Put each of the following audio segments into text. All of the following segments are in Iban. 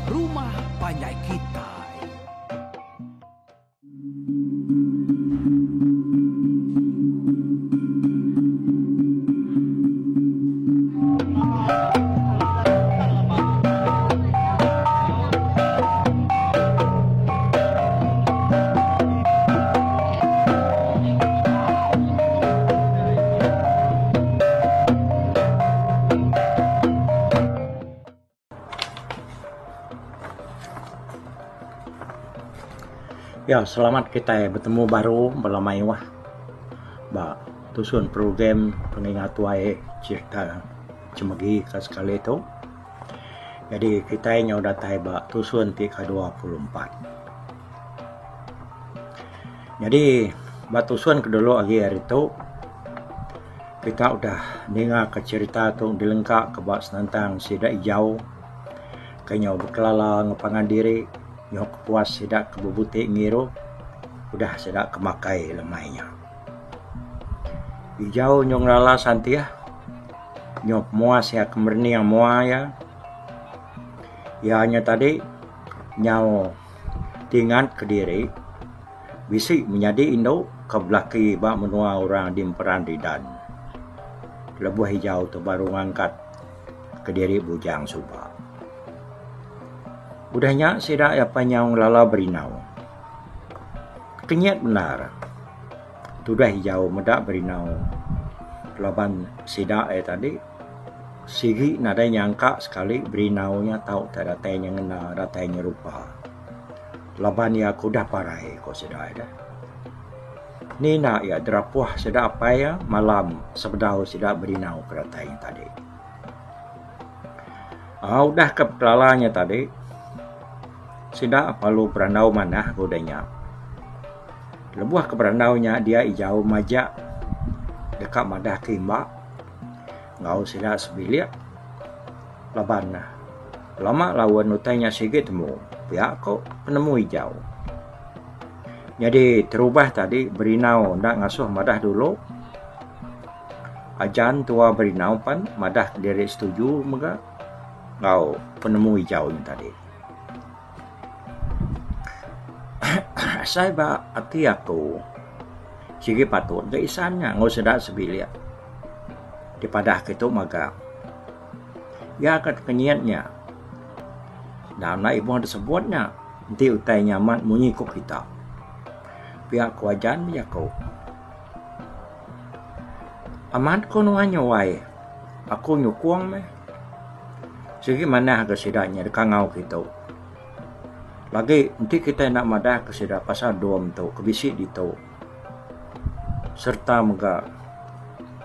Rumah Panjai Kitai. Ya selamat kitai betemu baru bala mayuh ba tusun program pengingat tuai cerita Chemegi ka sekali tu. Nyadi kitai nyau datai ba tusun ti ke 24. Nyadi ba tusun ke dulu agi ari tu kita udah ninga ka cherita tu dilengka ka ba senentang sida ijau ke nyau bekelala enggau pangan diri nyau kepuas sida ke bebuti ngirup udah sida ke makai lemai nya. Ijau nyau ngelala santih nyau pemuas iya ke merening mua iya. Iya nya tadi nyau tingat kediri bisi menyadi indu ke belaki ba menua orang di Emperan Ridan lebuh ijau tu baru ngangkat kediri bujang suba. Udah nya sida iya pan nyau ngelala berinau. Kenyit bendar tudah ijau meda berinau laban sida iya tadi sigi nadai nyangka sekali berinau nya tau tai datai nya ngena datai nya rupa. Laban iya ke udah parai ko sida iya deh. Ni enda iya derapuh sida apai iya malam sebedau sida berinau ke datai nya tadi. Aaa udah ke bekelala nya tadi sida perlu berandau manah ke udah nya. Lebuh ke berandau nya dia ijau majak deka madah ke imba enggau sida sebilik laban ne lama laun utai nya sigi temu pia ko penemu ijau. Nyadi terubah tadi berinau enda ngasuh madah dulu ajan tua berinau pan madah diri setuju mega enggau penemu ijau nya tadi. Asai ba ati aku sigi patut ga isan nya enggau sida sebilik dipadah kitu mega. Iya ka tekenyit nya enda enda ibuh disebut nya enti utai nya amat munyi ku kita. Pia ku ajan bejaku. Amat ku nuan nya wai aku nyukung meh. Sigi manah ga sida nya deka enggau kitu. Lagi enti kitai enda madah ke sida pasal dom tu ke bisi ditu sereta mega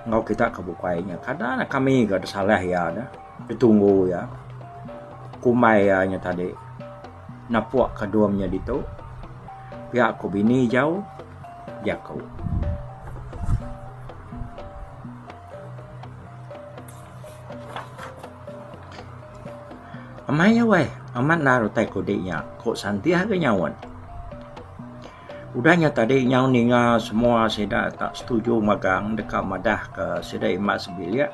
enggau kita ke bukai nya kada ne kami ga disalah iya ne ditunggu iya kumbai iya nya tadi napuk ka dom nya ditu pia ku bini jau jaku. Amai iya weh, amat endar utai ku di nya, ku Santih ga nyaut. Udah nya tadi nyau ninga semua sida tak setuju magang deka madah ke sida ima sebilik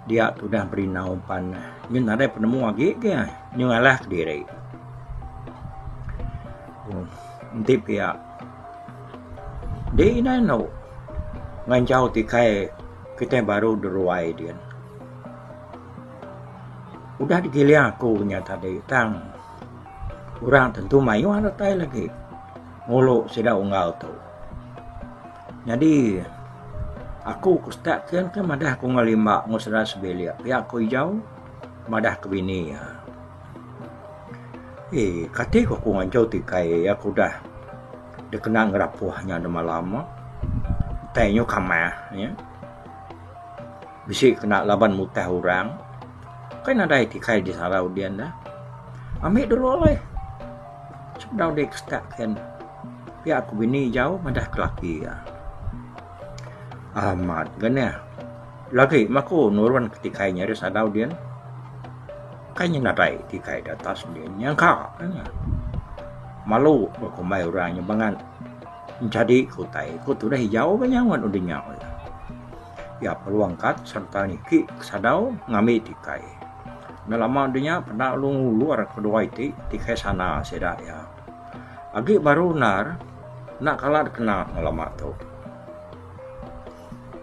dia tudah berinau pan nyu nadai penemu agi ke nyu ngalah kediri. Enti pia di indai enu nganjau tikai kitai baru deruai din. Udah digiling aku nya tadi tang orang tentu mayuh datai lagi ngulu sida unggal tu. Nyadi aku ke setak kin ke madah ku enggau limba enggau sida sebilik pia ku ijau madah ke bini iya. Eii kati ku aku nganjau tikai aku udah dikena ngerapuh nya demalam. Utai nyu kamah nya. Bisi kena laban mutah orang. Kai nadai tikai disarau din dah. Ambi dulu alai. Sebedau dek start ken. Pia ku bini jau madah ke laki iya. Amat ga neh. Lagi meh aku nurun ke tikai nya ari sadau din. Kai nya nadai tikai da atas din. Nyangka nya. Malu ba kumbai orang nya bangat enchadi ke utai. Ku tudah ijau ga nyaut udah nya. Iya perlu angkat sereta niki ke sadau ngambi tikai. Enda lama udah nya peda lalu ngulur kedua iti tikai sana sida iya. Agi baru endar enda kala dikena ngelama tu.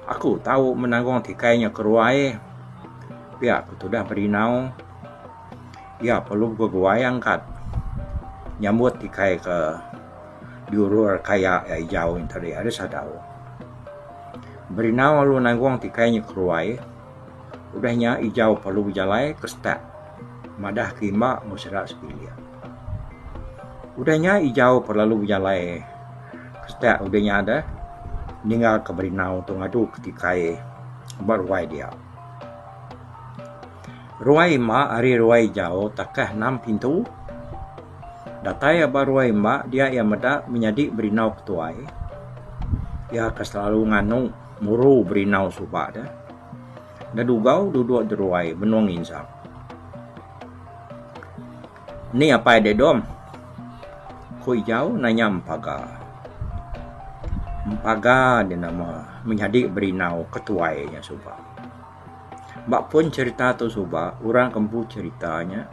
Aku tau menanggung tikai nya ke ruai pia ku tudah Berinau. Iya perlu beguai angkat nyambut tikai ke diurur kaya iya ijau nya tadi ari sadau. Berinau lalu nanggung tikai nya ke ruai. Udah nya Ijau perlu bejalai ke setak madah ke imba enggau sida sebilik. Udah nya Ijau perlu bejalai ke setak udah nya deh ninggal ke Berinau tu ngadu ke tikai ba ruai dia. Ruai imba ari ruai Ijau takah enam pintu. Datai iya ba ruai imba dia iya meda menyadi Berinau ketuai. Iya ke selalu nganu muru Berinau suba deh. Dedugau duduk deruai benung nginsap. Ni apai dek dom? Ku Ijau nanya Empaga. Empaga deh nama menyadi Berinau ketuai nya suba. Ba pun cherita tu suba orang ke empu cherita nya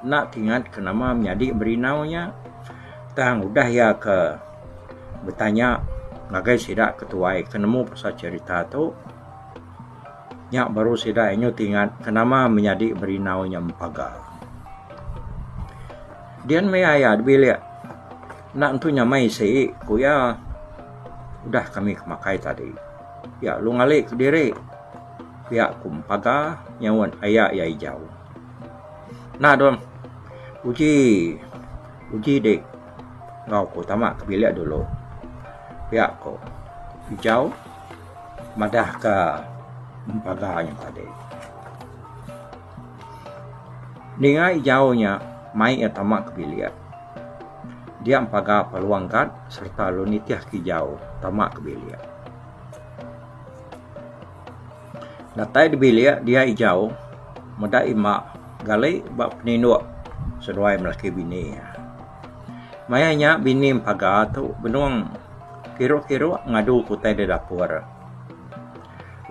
enda tingat ke nama menyadi Berinau nya tang udah iya ke betanya ngagai sida ketuai ke nemu pasal cherita tu. Nya baru sida inyu tingat ke nama menyadi Berinau nya Empaga. Dian meh aya dibilik enda entu nyamai isi ku iya udah kami ke makai tadi. Iya lalu ngali kediri pia ku Empaga nyaut aya iya ijau. Enda dong uji uji dik enggau ku tama ke bilik dulu pia ku ijau. Madahka empaga nya tadi. Ninga ijau nya mai iya tama ke bilik. Dia empaga perlu angkat sereta lalu nitihka ijau tama ke bilik. Datai di bilik dia ijau meda ima gali ba peninduk seduai melaki bini iya. Maya nya bini empaga tu benung Kiruk-kiruk ngadu ke utai da dapur.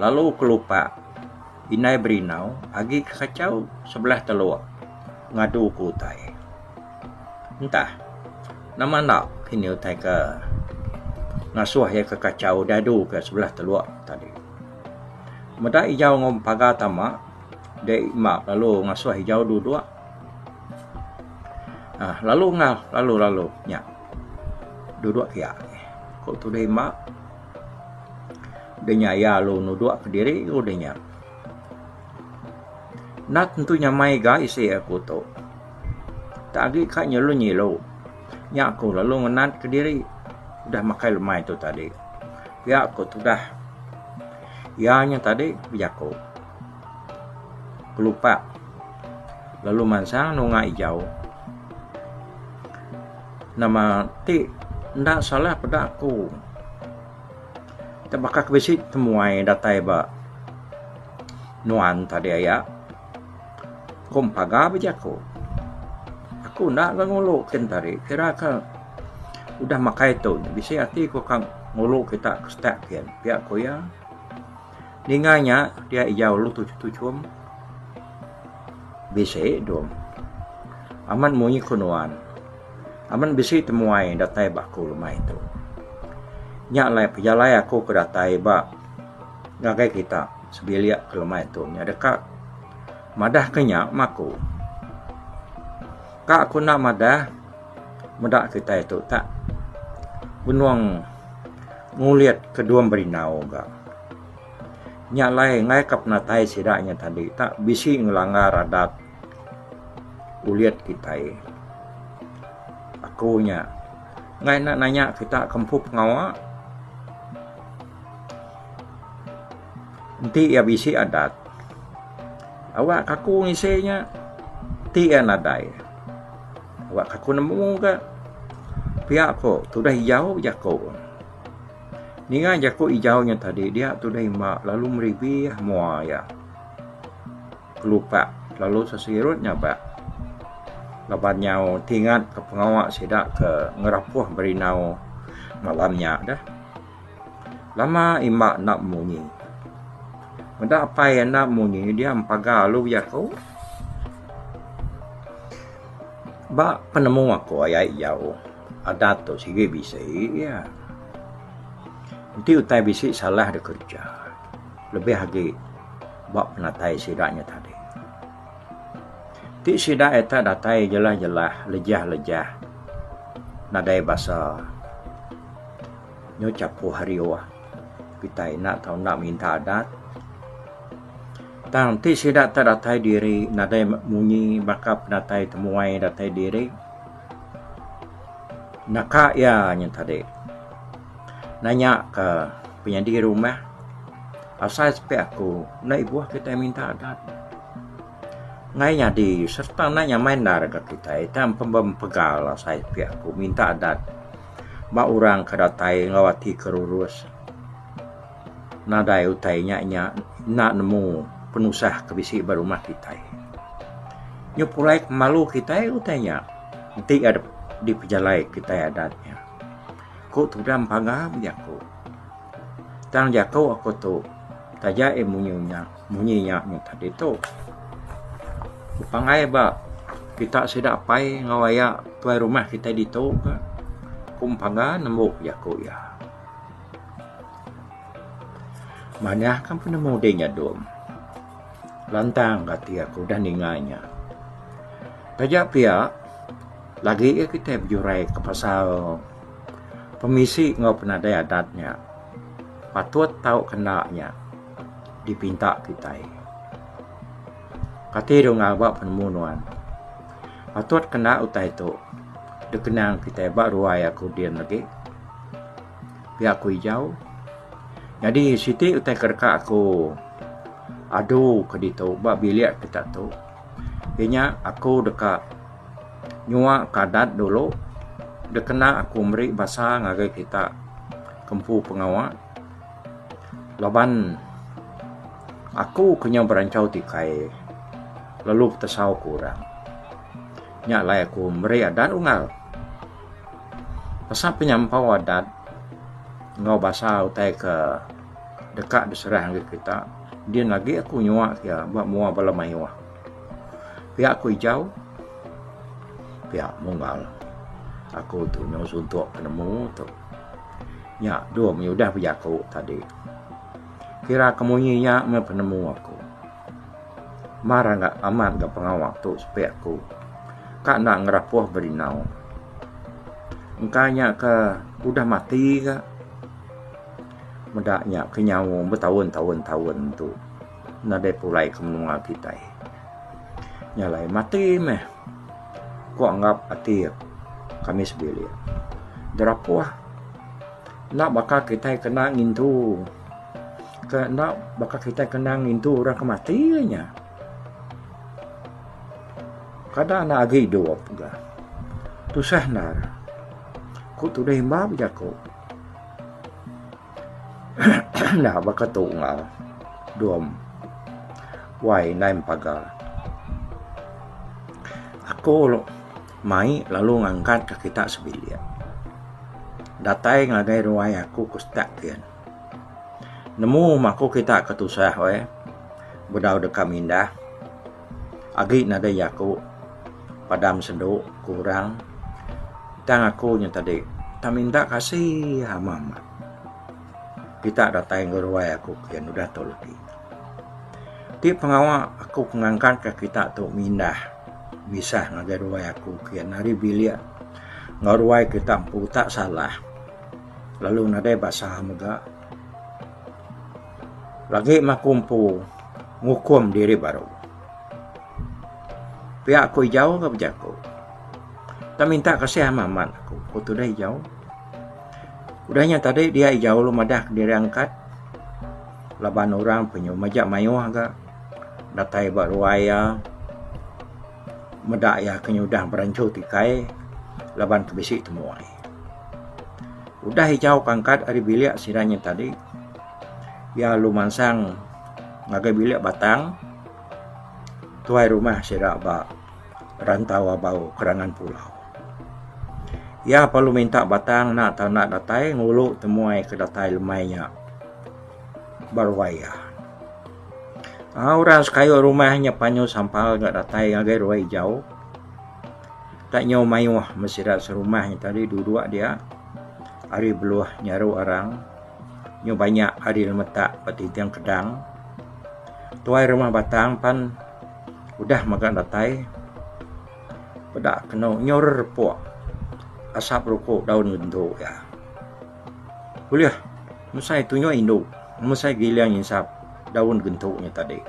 Lalu kelupak indai Berinau agi ke kachau sebelah teluk ngadu ke utai. Entah nama enda kini utai ke ngasuh iya ke kachau diadu ke sebelah teluk tadi. Meda ijau enggau pagar tama dek ima lalu ngasuh ijau duduk uhh lalu enggau lalu lalu nya. Duduk pia ku tudah imba deh nya iya lalu nuduk kediri udah nya. Enda tentu nyamai ga isi aku tu. Tak agi ka nyelu nyilu nya aku lalu ngenat kediri udah makai lemai tu tadi. Pia ku tudah iya nya tadi bejaku kelupak lalu mansang nunga ijau. Nama ti enda salah peda aku. Tebaka ke bisi temuai datai ba nuan tadi aya. Ku Empaga bejaku. Aku enda ga ngulu kin tadi kira ka udah makai tu bisi ati ku ka ngulu kita ke setak kin pia ku iya. Ninga nya dia ijau lalu tuchum. Bisi dom. Amat munyi ku nuan. Amat bisi temuai datai ba aku lemai tu. Nya alai pejalai aku ke datai ba ngagai kita sebilik ke lemai tu nya deka madah ke nya meh aku. Ka aku enda madah meda kitai tu tak benung ngulit ke dom berinau ga. Nya alai enggai ka penatai sida nya tadi tak bisi ngelanggar adat ulit kitai. Aku nya enggai enda nanya kita ke empu pengawa enti iya bisi adat awak ka aku ngisi nya ti iya nadai awak ka aku nemu ga pia ko tudah ijau jaku. Ninga jaku ijau nya tadi dia tudah imba lalu meribih mua iya. Kelupak lalu sesirut nyabak laban nyau tingat ke pengawa sida ke ngerapuh berinau malam nya deh. Lama imba enda munyi. Meda apai enda munyi dia empaga lalu bejaku. Ba penemu aku aya ijau adat tu sigi bisi iya. Enti utai bisi salah dikereja lebih agi ba penatai sida nya tadi. Ti sida ita datai jelah-jelah lejah-lejah nadai basa nyau chapuh riuh kitai enda tau enda minta adat. Tang ti sida te datai diri nadai munyi baka penatai temuai datai diri naka iya nya tadi nanya ka penyadi rumah asai sepi aku enda ibuh kitai minta adat. Enggai nyadi sereta enda nyamai endar ga kitai tang pegal asai sepi aku minta adat ba orang ke datai enggau ati ke rurus. Nadai utai nya nya enda nemu penusah ke bisi ba rumah kitai. Nyu pulai ke malu kitai utai nya enti iya dipejalai kitai adat nya. Ku tudah empaga bejaku. Tang jaku aku tu taja iya munyi nya munyi nya mung tadi tu. Bepanggai ba kita sida apai enggau aya tuai rumah kitai ditu ka ku empaga nembu jaku iya. Manah kan penemu deh nyadung. Lantang ga ati aku udah ninga nya. Taja pia lagi ga kitai bejurai ka pasal pemisi enggau penadai adat nya patut tau ke enda nya dipinta kitai. Kati deh ngaga penemu nuan. Patut ke enda utai tu dikenang kitai ba ruai aku din lagi. Pia ku Ijau. Nyadi siti utai ke deka aku adu ke ditu ba bilik kita tu iya nya aku deka nyua ke adat dulu dikena aku meri basa ngagai kita ke empu pengawa laban aku ke nyau beranchau tikai lalu betesau ke orang. Nya alai aku meri adat unggal. Pasal penyampau adat enggau basa utai ke deka diserah ngagai kita din agi aku nyua iya ba mua bala mayuh. Pia ku ijau pia munggal aku tu nyau suntuk penemu tu. Nya dua mih udah bejaku tadi. Kira ke munyi nya meh penemu aku. Mar amat ga pengawa tu sepi aku. Ka enda ngerapuh berinau. Engka nya ke udah mati ga meda nya ke nyau betaun taun taun tu nadai pulai ke menua kitai. Nya alai mati meh ku anggap ati kami sebilik. Derapuh enda baka kitai kena ngintu. Ke enda baka kitai kena ngintu orang ke mati nya. Kada enda agi idup ga. Tusah endar. Ku tudah imba bejaku. Enda baka tu enggau dom wai indai empaga. Aku mai lalu ngangkat ka kita sebilik. Datai ngagai ruai aku ku setak kin. Nemu maku kita ke tusah weh bedau deka mindah agi nadai jaku padam sendu ku orang tang aku nya tadi tak minta kasih amat amat kita datai enggau ruai aku kian udah tu legi. Ti pengawa aku ke ngangkat ka kita tu mindah misah ngagai ruai aku kian ari bilik enggau ruai kita empu tak salah. Lalu nadai basa mega. Lagi meh aku empu ngukum diri baru. Pia aku ijau ga bejaku. Tak minta kasih amat amat aku, ku tudah ijau. Udah nya tadi dia ijau lalu madah kediri angkat laban orang penyu majak mayuh ga datai ba ruai iya meda iya ke nyudah beranchu tikai laban ke bisi temuai. Udah ijau ke angkat ari bilik sida nya tadi, iya lalu mansang ngagai bilik batang tuai rumah sida ba Rantau Abau Kerangan Pulau. Iya perlu minta batang enda tau enda datai ngulu temuai ke datai lemai nya ba ruai iya. Orang sekayu rumah nya panyu sampal ga datai ngagai ruai ijau. Tak nyau mayuh meh sida serumah nya tadi duduk dia ari beluh nyaru arang nyau banyak ari lemetak ba tinting kedang. Tuai rumah batang pan udah mega datai peda kenu nyau rerepuk asap ruku daun gentu iya. Ulih mesai tunjuk indu mesai giling insap daun gentu nya tadi.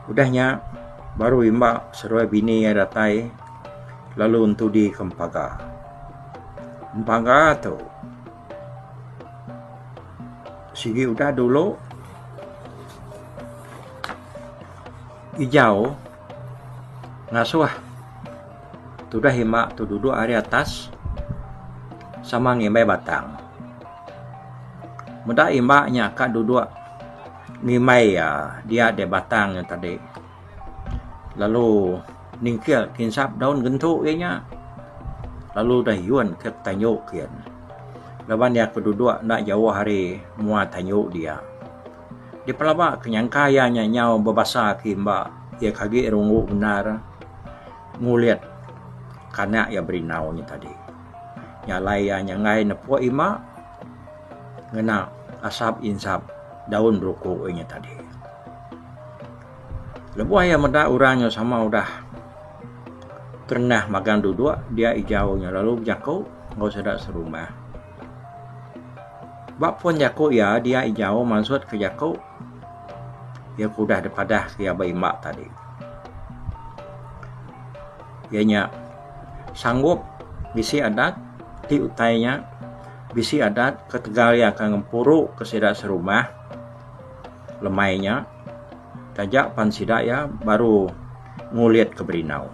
Udah nya baru imba seruai bini iya datai lalu entudi ke empaga. Empaga tu sigi udah dulu ijau ngasuh tudah imba tu duduk ari atas sama ngimbai batang. Meda imba nya ka duduk ngimbai iya dia deh batang nya tadi lalu ningkil kinsap daun gentu iya nya lalu deh yun ke tanju kian laban iya ke duduk enda jauh ari mua tanju dia. Dipelaba ke nyangka iya nya nyau bebasa ke imba iya ke agi runggu bendar ngulit kanak iya berinau nya tadi. Nya alai iya nyanggai nepuk imba ngena asap insap daun ruku iya nya tadi. Lebuh iya meda orang nya sama udah terenah magang duduk dia ijau nya lalu bejaku enggau sida serumah. Ba pun jaku iya dia ijau mansut ke jaku iya ke udah dipadah ke iya ba imba tadi. Iya nya sanggup bisi adat ti utai nya bisi adat ketegal iya ke ngempuru ke sida serumah lemai nya taja pan sida iya baru ngulit ke berinau.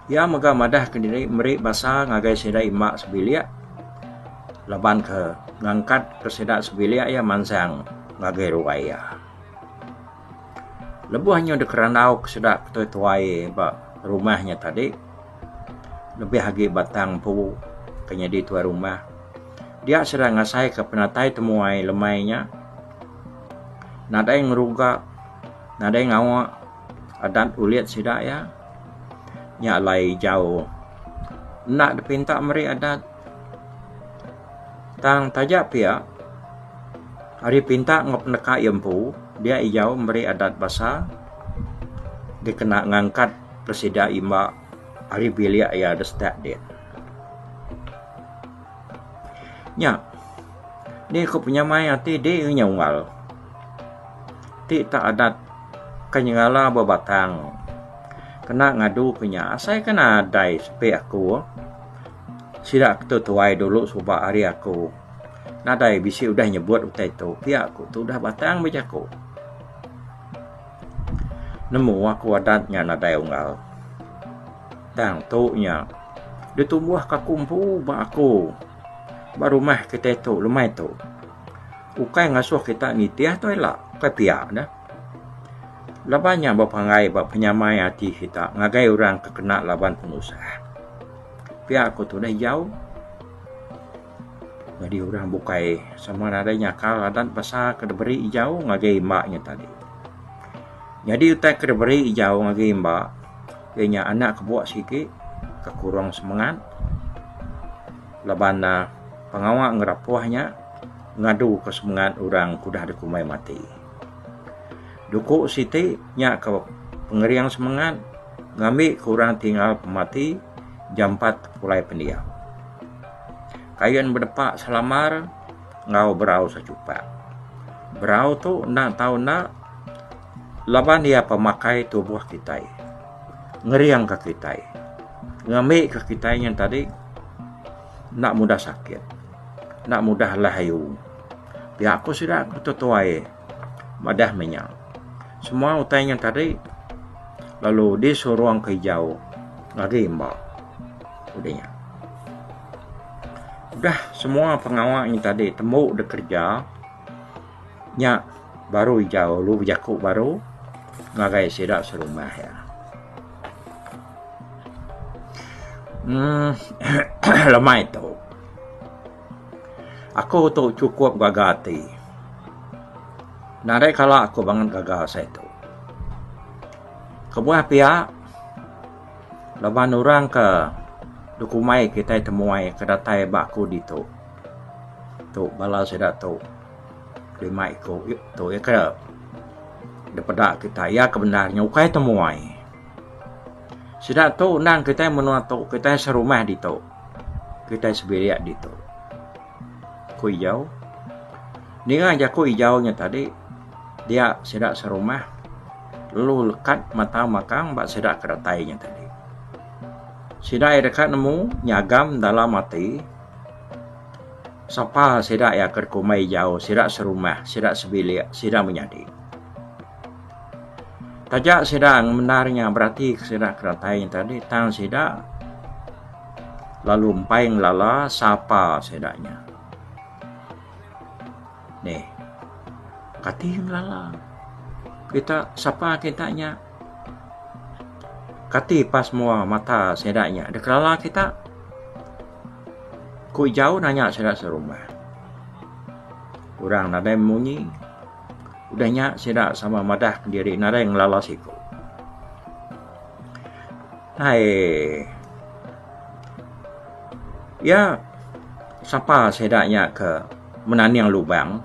Iya mega madah kediri meri basa ngagai sida imba sebilik laban ke ngangkat ke sida sebilik iya mansang ngagai ruai iya. Lebuh nyu dikerandau ke sida ketuai-tuai ba rumah nya tadi lebih agi batang empu ke nyadi tuai rumah dia sida ngasai ke penatai temuai lemai nya nadai ngeruga nadai ngawa adat ulit sida iya. Nya alai ijau enda dipinta meri adat. Tang taja pia ari pinta enggau peneka iya empu dia ijau meri adat basa dikena ngangkat presida imba ari bilik iya da setak din. Nya ni ku penyamai ati di inya unggal ti tak adat ke nyengala ba batang kena ngadu ke nya asai ke nadai sepi aku sida ke tuai dulu suba ari aku nadai bisi udah nyebut utai tu pia ku tudah batang bejaku. Nemu aku adat nya nadai unggal. Tang tu nya ditumbuhka aku empu ba aku ba rumah kitai tu lemai tu. Ukai ngasuh kita nitih tu ila ukai pia ne. Laban nya bepanggai ba penyamai ati kita ngagai orang ke kena laban penusah. Pia ku tudah ijau nyadi orang bukai sama nadai nyakal adat basa ke diberi ijau ngagai imba nya tadi. Nyadi utai ke diberi ijau ngagai imba iya nya anak kebuk sigi ke kurang semengat laban ne pengawa ngerapuh nya ngadu ke semengat orang ke udah dikumbai mati. Duku siti nya ke pengering semengat ngambi ke orang tinggal pemati jampat pulai pendiau. Kain bedepa selamar enggau berau sechupak. Berau tu enda tau enda laban iya pemakai tubuh kitai, ngeringka kitai, ngambika kitai nyen tadi enda mudah sakit, enda mudah alah ayu. Pia ku sida ke tuai madah meh nya. Semua utai nyen tadi lalu disurung ke ijau ngagai emba. Udah nya. Udah semua pengawa nya tadi tembu dek kereja nya baru ijau lalu bejaku baru ngagai sida serumah iya. Uhh lemai tu aku tu chukup gaga ati. Nadai kala aku bangat gaga asai tu. Kebuah pia. Laban orang ke dikumbai kitai temuai ke datai ba aku ditu. Tu bala sida tu lima iku tu iya ke dipeda kita iya ke bendar nya ukai temuai. Sida tu endang kitai menua tu kitai serumah ditu kitai sebilik ditu. Ku Ijau. Ninga jaku Ijau nya tadi dia sida serumah lalu lekat mata makang ba sida ke datai nya tadi. Sida iya deka nemu nyagam dalam ati sapa sida iya ke dikumbai Ijau sida serumah sida sebilik sida menyadi. Taja sida ngemendar nya berati ke sida ke datai nya tadi tang sida lalu empai ngelala sapa sida nya. Neh kati ngelala kita sapa kita nya. Kati pas mua mata sida nya dikelala kita. Ku Ijau nanya sida serumah. Orang nadai munyi. Udah nya sida sama madah kediri nadai ngelala siku. Hai. Iya sapa sida nya ke menaning lubang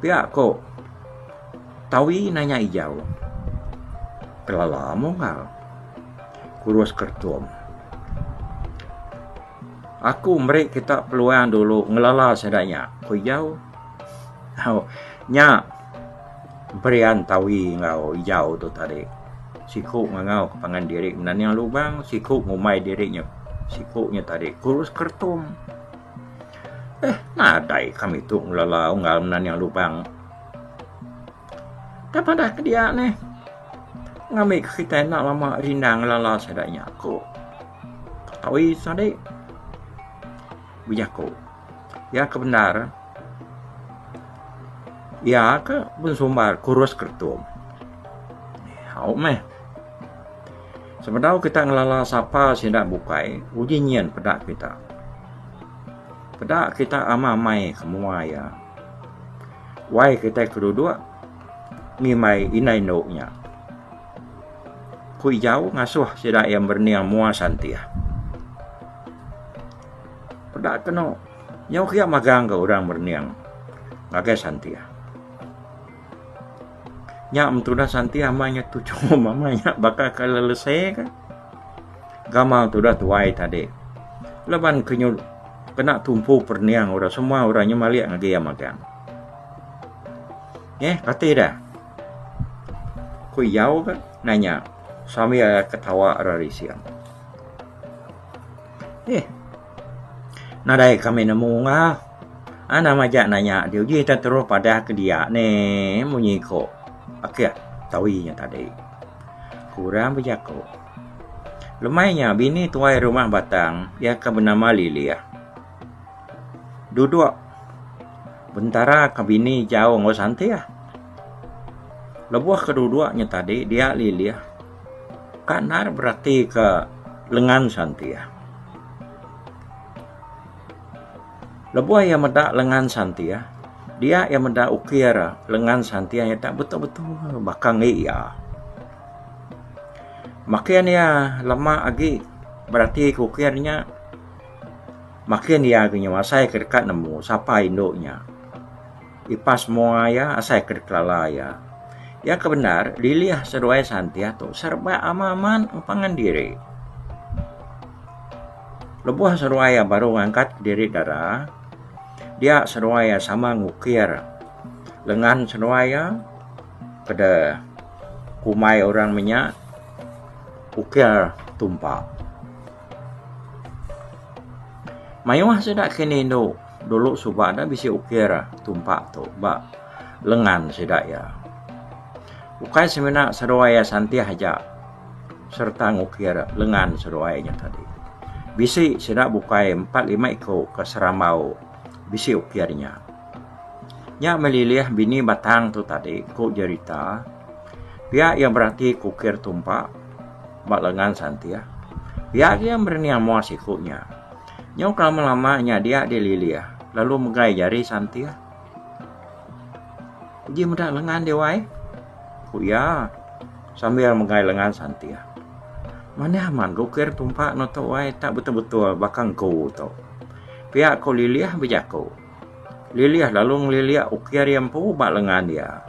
pia ko Tawi nanya Ijau. Kelala munggal kurus keretum. Aku meri kita peluang dulu ngelala sida nya, ku Ijau. Au nya berian Tawi enggau Ijau tu tadi. Siku ngangau ke pangan diri menaning lubang, siku ngumbai diri nya siku nya tadi kurus keretum. Eh nadai kami tu ngelala unggal menaning lubang. Tang padah ke dia neh ngambi ke kitai enda lama rindang ngelala sida nya ku Tawi tadi bejaku. Iya ke bendar iya ke bensumbar kurus keretum. Au meh. Sebedau kita ngelala sapa sida bukai uji nyin peda kita. Peda kita amai amai ke mua iya. Wai kitai ke duduk ngimbai indai endu nya. Ku Ijau ngasuh sida iya merening mua Santih. Peda kenu nyau kiya magang ga orang merening ngagai Santih. Nya mentudah Santih amai nya tuchum amai nya baka ke lelese ka. Gamal tudah tuai tadi laban ke nyu kena tumpu perening orang semua orang nya malik ngagai iya magang. Neh kati dah. Ku Ijau ka nanya sambil ketawa rerising. Eh nadai kami nemu ngah. Anang majak nanya diuji te terus padah ke dia neh munyi ko akih tawi nya tadi. Ku orang bejaku. Lemai nya bini tuai rumah batang iya ke benama Lilih. Duduk bentara ke bini jau enggau Santih. Lebuh ke duduk nya tadi dia Lilih ka endar berati ke lengan Santih. Lebuh iya meda lengan Santih, dia iya meda ukir lengan Santih nya tak betul-betul baka enggi iya. Makin iya lama agi berati ke ukir nya, makin iya agi nyau asai ke deka nemu sapa indu nya. Ipas mua iya asai ke dikelala iya. Iya ke bendar Lilih seduai Santih tu serebak amat-amat pangan diri. Lebuh seduai iya baru ngangkat kediri dara, dia seduai iya sama ngukir lengan seduai iya peda kumbai orang menya ukir tumpa. Mayuh sida kini indu dulu suba ne bisi ukir tumpa tu ba lengan sida iya. Ukai semina seduai iya santih aja sereta ngukir lengan seduai nya tadi. Bisi sida bukai 4 5 iku ke serambau bisi ukir nya. Nya melilih bini batang tu tadi ku jerita pia iya berati ke ukir tumpa ba lengan santih. Pia iya merening mua siku nya. Nyau ke lama-lama nya dia dililih lalu megai jari santih. Uji meda lengan dia wai, ku iya sambil megai lengan santih. Manah amat ga ukir tumpa ne tu ai tak betul-betul baka engku tu. Pia ku Lilih bejaku. Lilih lalu ngelilik ukir iya empu ba lengan iya.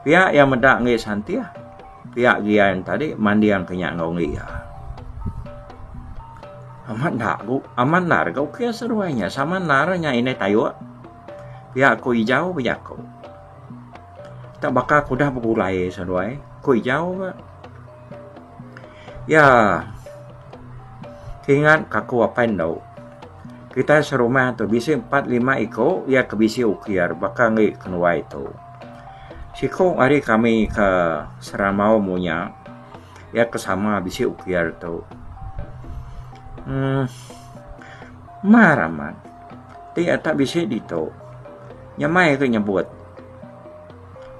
Pia iya meda enggi Santih, pia gian tadi manding ke nya enggau enggi iya. Amat enda gu, amat endar ga ukir seduai nya sama endar nya indai tayuk. Pia ku Ijau bejaku. Tak baka ku udah begulai seduai, ku Ijau ga. Iya kingat ka aku apai endo. Kitai serumah tu bisi 4 5 iku iya ke bisi ukir baka enggi kenuai tu. Siku ari kami ke serambau munya iya ke sama bisi ukir tu. Uhh mar amat ti ata bisi ditu nyamai ke nyebut.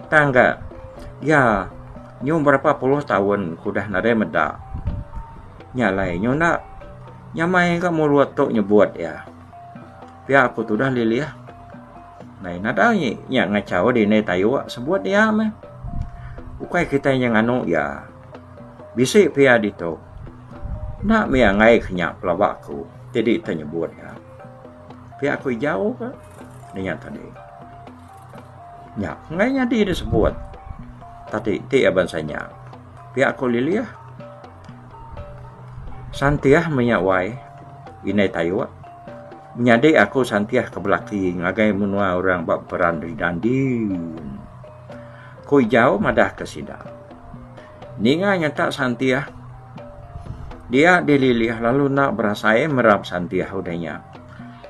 Tang ga iya nyu berapa puluh taun ke udah nadai meda. Nya alai nyu enda nyamai ga mulut tu nyebut iya. Pia ku tudah lilih. Nai nadai nya ngachau dini tayuk sebut iya meh. Ukai kitai nya nganu iya. Bisi pia ditu. Enda mih angai ke nya pelaba aku ti di nyebut iya. Pia ku ijau ka nya tadi. Nya enggai nyadi disebut tadi ti iya bansa nya. Pia ku Lilih. Santih meh nya wai indai tayuk. Menyadi aku santih ke belaki ngagai menua orang ba peran Ridan din. Ku Ijau madah ke sida. Ninga nyata santih dia dililih lalu enda berasai merap santih udah nya.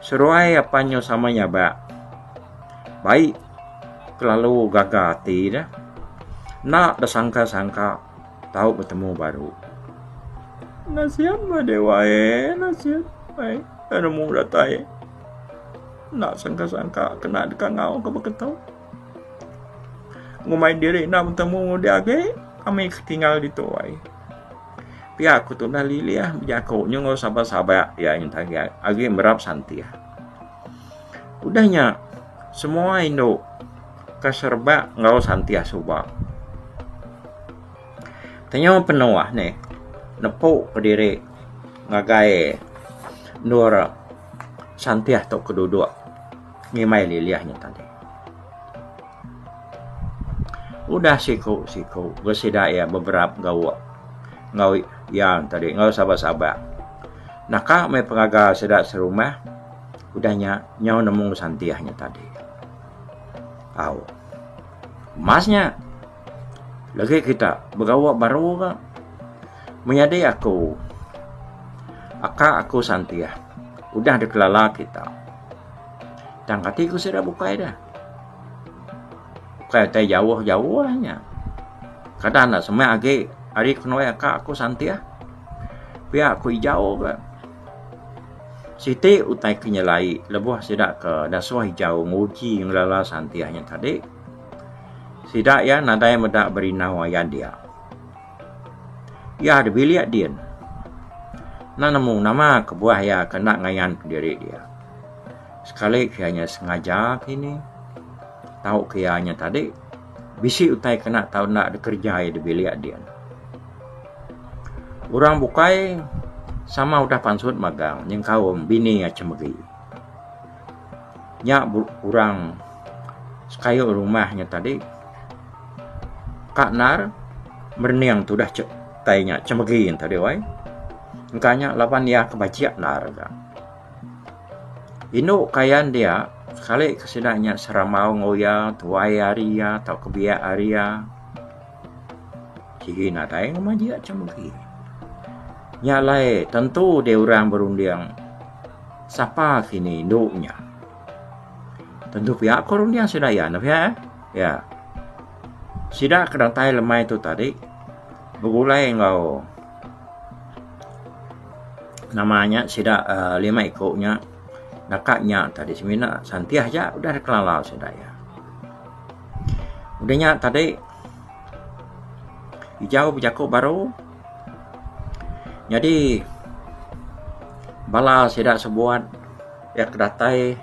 Seruai apan nyu sama nyabak. Bai kelalu gaga ati ne enda besangka-sangka tau betemu baru. Nasihat meh dewa eh nasihat meh nemu datai enda sangka-sangka kena deka ngau ke baka tu. Ngumbai diri enda betemu dia agi kami ke tinggal ditu ai. Pia ku tundah lilih bejaku nyunggu sabak-sabak iya agi merap santih. Udah nya, semua indu ke serebak enggau santih suba. Tenyo penuh nih nepu kediri ngagai endur santih tu ke duduk ngimbai lilih nya tadi. Udah siku-siku ga sida iya beberap gawa enggau iya tadi enggau sabak-sabak. Naka meh pengaga sida serumah. Udah nya nyau nemu santih nya tadi. Au. Mas nya. Lagi kita begawa baru ga. Menyadi aku aka aku santih udah dikelala kita. Tang kati ku sida bukai deh. Bukai utai jauh-jauh nya. Kada enda semak agi ari kenuai aka aku santih. Pia ku ijau ga. Siti utai ke nyelai lebuh sida ke dasuh ijau nguji ngelala santih nya tadi, sida iya nadai meda berinau ayan dia. Iya dibilik din. Enda nemu nama kebuah iya ke enda ngayan kediri dia. Sekali ke iya nya sengaja kini tauka iya nya tadi bisi utai ke enda tau enda dikereja iya dibilik din. Orang bukai sama udah pansut magang nyengkaum bini iya Chemegi. Nya orang sekayu rumah nya tadi ka endar merening tudah tai nya Chemegi tadi wai. Engka nya laban iya ke bajik endar ga. Indu kayan dia sekali ke sida nya serambau enggau iya tuai ari iya tauka biak ari iya. Sigi nadai ngema dia chemegi. Nya alai tentu deh orang berunding sapa kini indu nya. Tentu pia ko runding sida iya ne pia ya. Sida ke datai lemai tu tadi begulai enggau nama nya sida uhh lima iku nya naka nya tadi semina santih aja udah dikelala sida iya. Udah nya tadi Ijau bejaku baru nyadi bala sida sebuat iya ke datai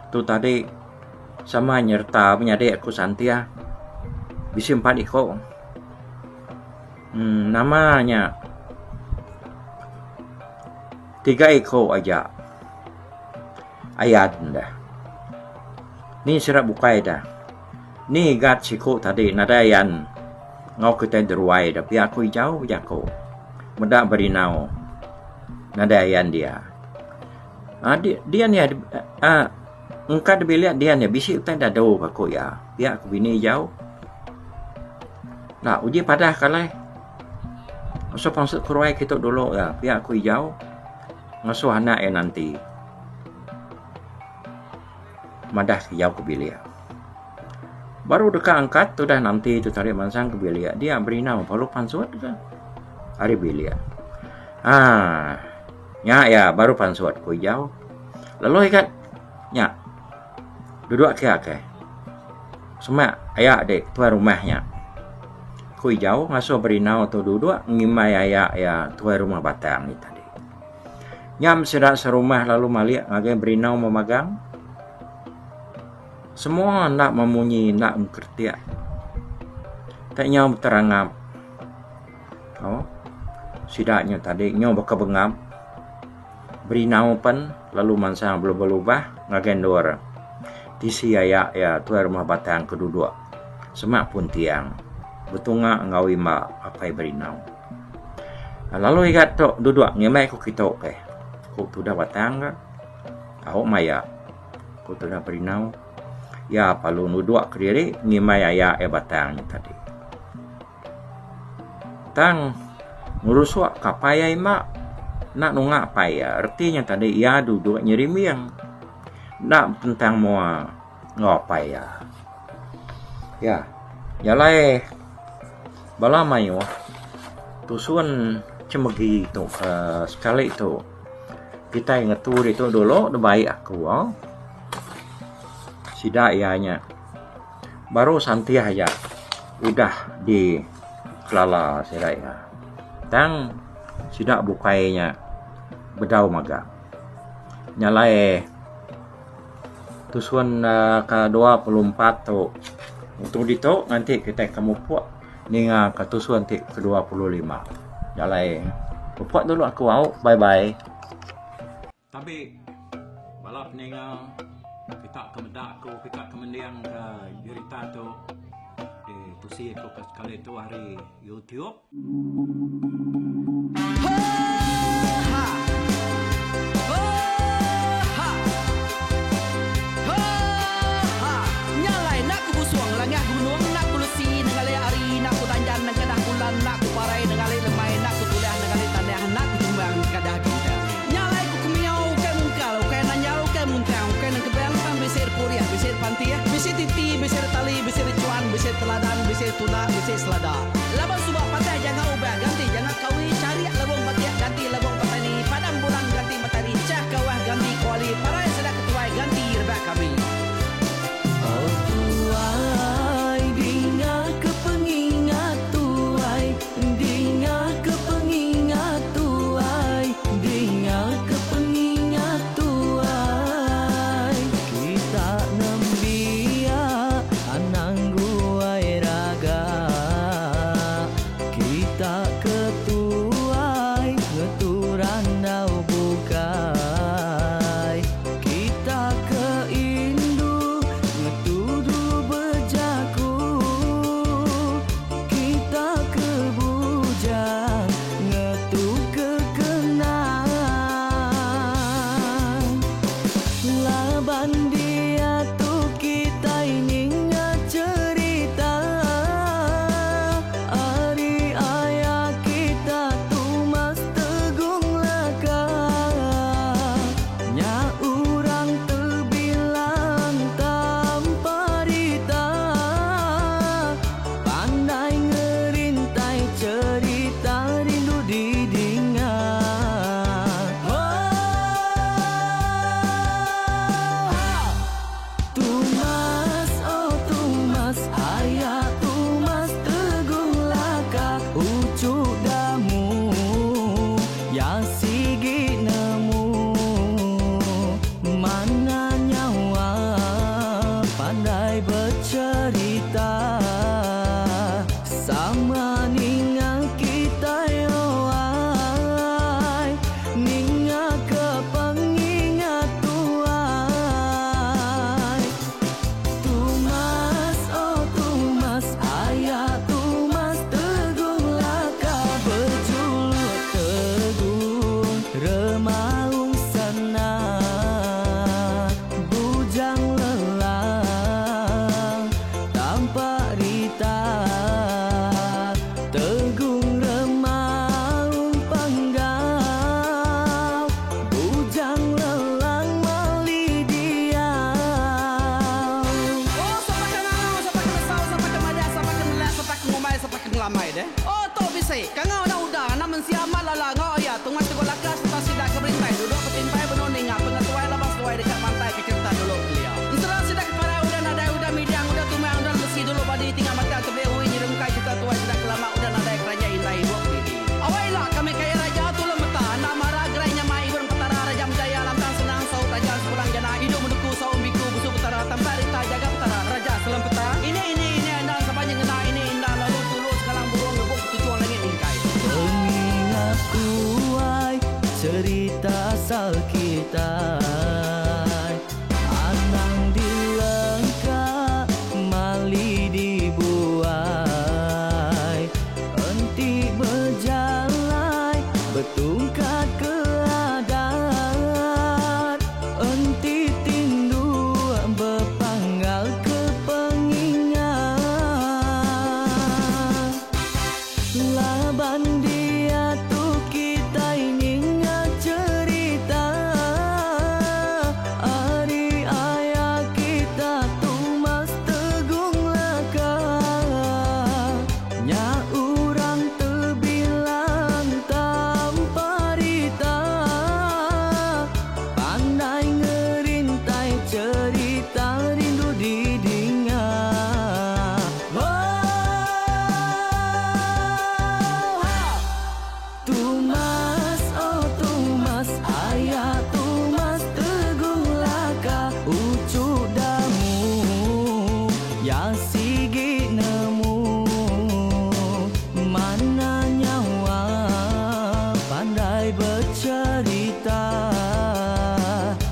tu tadi sama nyereta menyadi aku santih bisi empat iko. Emm nama nya tiga iko aja ayan deh. Ni sida bukai deh. Ni igat siku tadi nadai ayan enggau kitai deruai da pia ku ijau bejaku meda berinau nadai ayan dia. Aaa dian iya aaa engka da bilik dian iya bisi utai dadu ka ku iya pia ku bini ijau. Enda uji padah ka alai ngasuh pansut keruai kitu dulu iya pia ku ijau ngasuh anak iya nanti madah ijau ke bilik. Baru deka angkat tudah nanti tu tadi mansang ke bilik dia berinau baru pansut ka ari bilik. Aaa nya iya baru pansut ku ijau. Lalu igat nya duduk kiya ke semak aya di tuai rumah nya. Ku ijau ngasuh berinau tu duduk ngimbai aya iya tuai rumah batang nya tadi. Nyam sida serumah lalu malik ngagai berinau memagang. Semua enda memunyi enda mengkeretik. Tai nyau beterangap. Oh. Sida nya tadi nyau baka bengap. Berinau pen lalu mansang belubah-lubah ngagai endur tisi aya iya tuai rumah batang ke duduk semak pun tiang betunga enggau imba apai berinau. Lalu igat tu duduk ngimbai ku kitu keh. Ku tudah batang ka. Au maya. Ku tudah berinau. Iya perlu nuduk kediri ngimbai aya iya batang nya tadi. Tang ngerusuk ka apai iya imba enda nunga apai iya. Reti nya tadi iya duduk nyerimbing enda betentang mua enggau apai iya. Ya jalai bala mayuh tusun chemegi tu ke sekali tu kitai ngetu ditu dulu da bai aku. Sida iya nya baru santih aja udah dikelala sida iya. Tang sida bukai nya bedau mega. Nya alai tusun ke 24 tu ngetu ditu nganti kitai ke mupuk ninga ke tusun ti ke 25. Nya alai mupuk dulu aku au bye bye. Tabi bala peninga kita ke meda aku kita ke mending ke jerita tu di tusi aku ke sekali tu ari YouTube. Nya alai ku kemiau ukai mungkal, ukai nanjal, ukai muntang, ukai nengkebang tang bisi repurih, bisi repantih, bisi titi, bisi retali, bisi rechuan, bisi teladan, bisi tunda, bisi selada. Laban suba patah janga ubah ganti janga kawi, charik lebung batik ganti lebung petani, padam bulan ganti matari, chah kawah ganti kuali, parai sida ketuai ganti rebak kami. Oh tuai, dinga ke pengingat tuai. Dinga ke pengingat tuai, dinga ke pengingat tuai. Kita nembiak anang guai raga. Kita ke tuai ngetu randau bukai. Kita ke indu ngetu dulu bejaku. Kita ke bujang ngetu ke kenang. Laban diatu kitai ninga cherita ari aya kita Tumas Tegung Laka. Nya urang tebilang tanpa rita. Pandai ngerintai cherita rindu didinga. Tumas oh Tumas aya Tumas Tegung Laka uchu damu ya sigi nemu mana nyawa pandai becherita sama ninga. ngelambai deh. Oh tu bisi. Kangau anak udang, anak mensia amat lala enggau aya Tumas Teguh Laka sereta sida ke berintai duduk betimpai benung ninga pengetuai laban seduai deka mantai ke cherita dulu kelia. Ensera sida ke parai udah nadai udah midang udah tumang udah lemesi dulu badi tinggal matang tebeli ui nyerungkai cherita tuai sida ke lama udah nadai keranjai indai ibuk didi. Awai ila kami kaya raja tulung meta enda mara gerai nyamai ibun petara raja menjaya lantang senang saut raja sepulang jana idup menuku saum biku busu petara tampak rita jaga petara raja selempeta ini ini ini enda sapa nyengena ini inda lalu tulu sekalang burung ngebuk ketuchung langit mingkai. Pengingat tuai cerita asal kitai Anang dilengka mali dibuai Enti bejalai betungkat ke adat Enti tindu bepanggal ke pengingat Laban diatu kitai ninga cherita ari aya kita Tumas Tegung Laka Nya urang tebilang tanpa rita Pandai ngerintai cherita rindu didinga. Tumas oh Tumas aya Tumas Teguh Laka uchu damu ya sigi nemu mana nyawa pandai becherita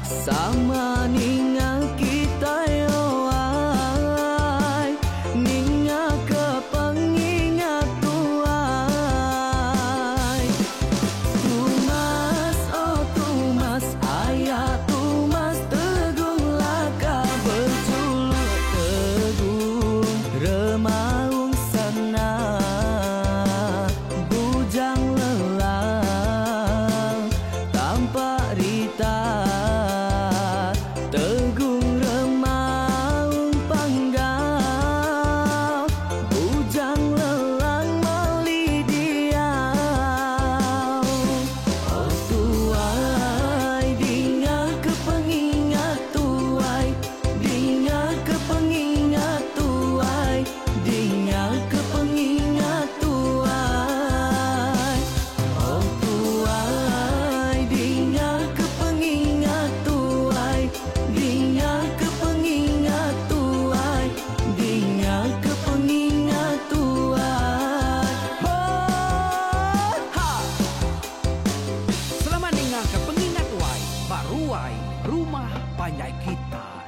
sama ninga kitai oai ninga ke pengingat tuai Tumas oh Tumas aya Tumas Teguh Laka bejuluk Teguh Remaung Sana Bujang Lelang Tampak Rita Tegung Remaung Panggau Bujang Lelang Mali Diau Oh tuai dinga ke pengingat tuai Dinga ke pengingat tuai Dinga ke pengingat tuai Oh tuai dinga ke pengingat tuai Dinga ke pengingat tuai Dinga ke pengingat tuai Ho ha Selamat ninga ke pengingat tuai ba ruai rumah panjai kitai.